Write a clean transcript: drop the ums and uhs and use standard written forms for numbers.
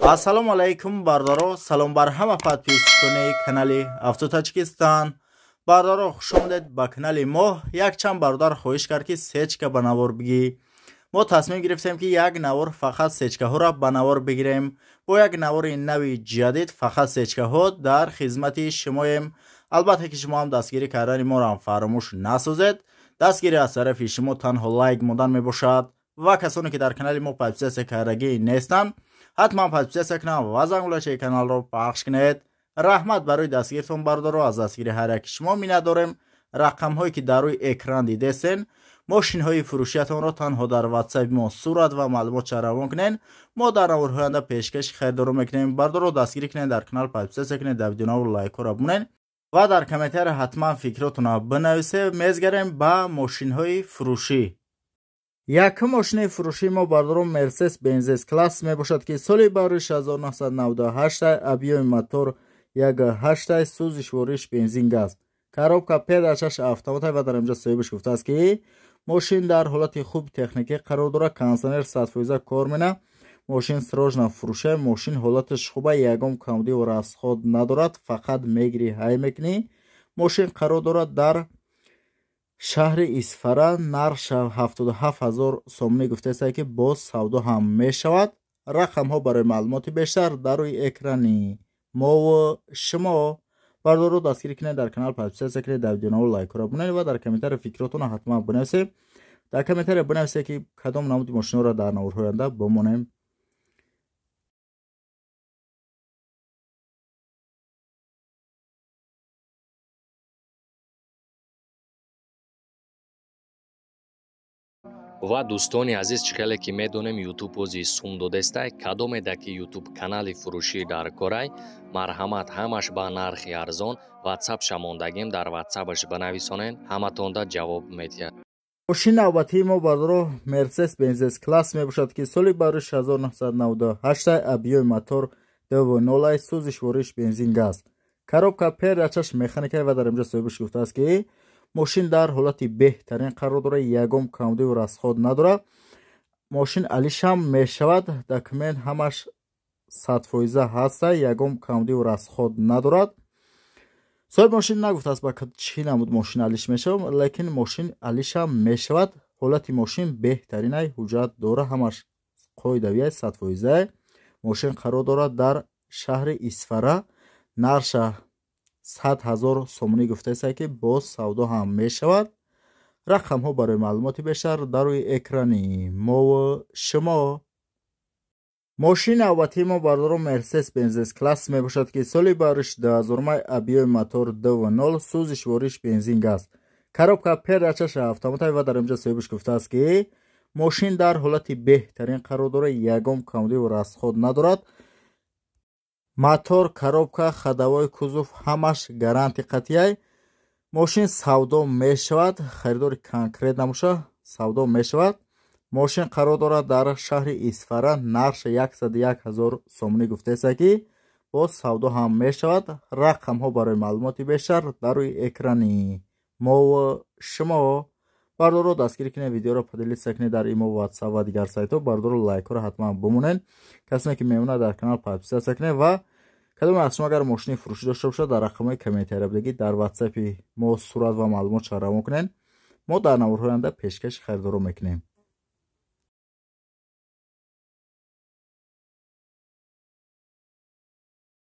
Ассалому алайкум, бародаро, салом бар ҳама подписчикони канали Авто Таҷикистон. Бародаро, хуш омадед ба канали мо. Якчанд бародар хоҳиш кард, ки сечка ба навор бигӣ. Мо тасмим гирифтем, ки як навор фақат сечкаҳоро ба навор бигирем. Бо як навори нави ҷадид фақат сечкаҳо дар хизмати шумоем. Албатта, ки шумо ҳам дастгирӣ кардани моро фаромӯш насозед. Дастгирӣ аз тарафи шумо танҳо лайк мондан мебошад ва касоне ки дар канали мо подписаться кардагӣ нестанд, ҳатман подписаться кунанд ва зангулачаи каналро пахш кунед. Раҳмат барои дастгиритон, бародаро, аз дастгири ҳар яки шумо миннат дорем. Рақамҳое ки дар рӯи экран дидесен, мошинҳои фурӯшиятонро танҳо дар ватсапи мо сурат ва маълумотша равон кунед. Мо дар наворҳои оянда пешкаши харидоро мекунем. Бародаро, дастгирӣ кунед, дар канал подписаться кунед, дар видеонавор лайкҳоро бимонед ва дар комментария ҳатман фикротонро бинависед. Мезгарем ба мошинҳои фурӯшӣ. Якум мошини фурӯшии мо, бародарон, Мерседес Бенз С класс мебошад, ки соли барои 1998, объёми мотор 1,8, сӯзишвориш бензин, газ, коробка передачаш автомат. Ва дар инҷа соҳибаш гуфтааст, ки мошин дар ҳолати хуби техникӣ қарор дорад, кондитсионер 100% кор мена, мошин срочно фурӯша. Мошин ҳолаташ хуба, ягон камбудиву расход надорад, фақат мегирӣ, ҳай мекунӣ. Мошин қарор дорад дар шаҳри Исфара, нарх 77 000 сомонӣ гуфтааст, ки боз савдо ҳам мешавад. Рақамҳо барои маълумоти бештар дар рӯи экрани мову шумо. Бародаро, дастгирӣ кунед, дар канал подписаться кунед, дар видеонавор лайкҳоро бинед ва дар комментария фикротонро ҳатман бинависед. Дар комментария бинависед, ки кадом намуди мошинҳоро дар наворҳои оянда бимонем. Ва дӯстони азиз, чӣ хеле ки медонем, Ютуб ози сум додестай. Кадомеда ки Ютуб канали фурӯшӣ дар корай, марҳамат, ҳамаш ба нархи арзон. Ватсапша мондагим, дар ватсапаш бинависонед, ҳаматонда ҷавоб медиҳад. Мошини навбатии мо, бародаро, Мерседес Бенз С класс мебошад, ки соли барои 1998, объёми мотор 2,0, сӯзишвориш бензин, газ, коробка передачаш механика. Ва дар инҷа соҳибаш гуфтааст, ки мошин дар ҳолати беҳтарин қарор дорад, ягон камбудиву расход надорад, мошин алишам мешавад, документ ҳамаш 100% ҳаста, ягон камбудиву расход надорад. Соҳиби мошин нагуфтааст, ба чӣ намуд мошин алиш мешавад, лекин мошин алишам мешавад. Ҳолати мошин беҳтаринай, ҳуҷҷат дора, ҳамаш қоидавиай, 100%. Мошин қарор дорад дар шаҳри Исфара, нарша 100 000 сомонӣ гуфтааст, ки боз савдо ҳам мешавад. Рақамҳо барои маълумоти бештар дар рӯи экрани мову шумо. Мошини навбатии мо, бародаро, Мерседес Бенз С класс мебошад, ки соли бариш 2000, объёми мотор 2,0, сӯзишвориш бензин, газ, коробка передачаш автомат. Ва дар инҷа соҳибаш гуфтааст, ки мошин дар ҳолати беҳтарин қарор дорад, ягон камбудиву расход надорад, мотор, коробка, ходовой, кузов ҳамаш гарантия қатъияй. Мошин савдо мешавад, харидори конкрет набоша, савдо мешавад. Мошин қарор дорад дар шаҳри Исфара, нарша 101 000 сомонӣ гуфтааст, ки боз савдо ҳам мешавад. Рақамҳо барои маълумоти бештар дар рӯи экрани мову шумо. Бародаро, дастгирӣ кунед, видеоро поделиться кунед дар имо, ватсап ва дигар сайтҳо. Бародаро, лайкҳоро ҳатман бимонед. Касоне ки мемонад, дар канал подписаться кунед. Ва кадоме аз шумо агар мошини фурӯшӣ дошта бошад, дар рақамҳои комментария будагӣ дар ватсапи мо сурат ва маълумотша равон кунед. Мо дар наворҳои оянда пешкаши харидоро мекунем.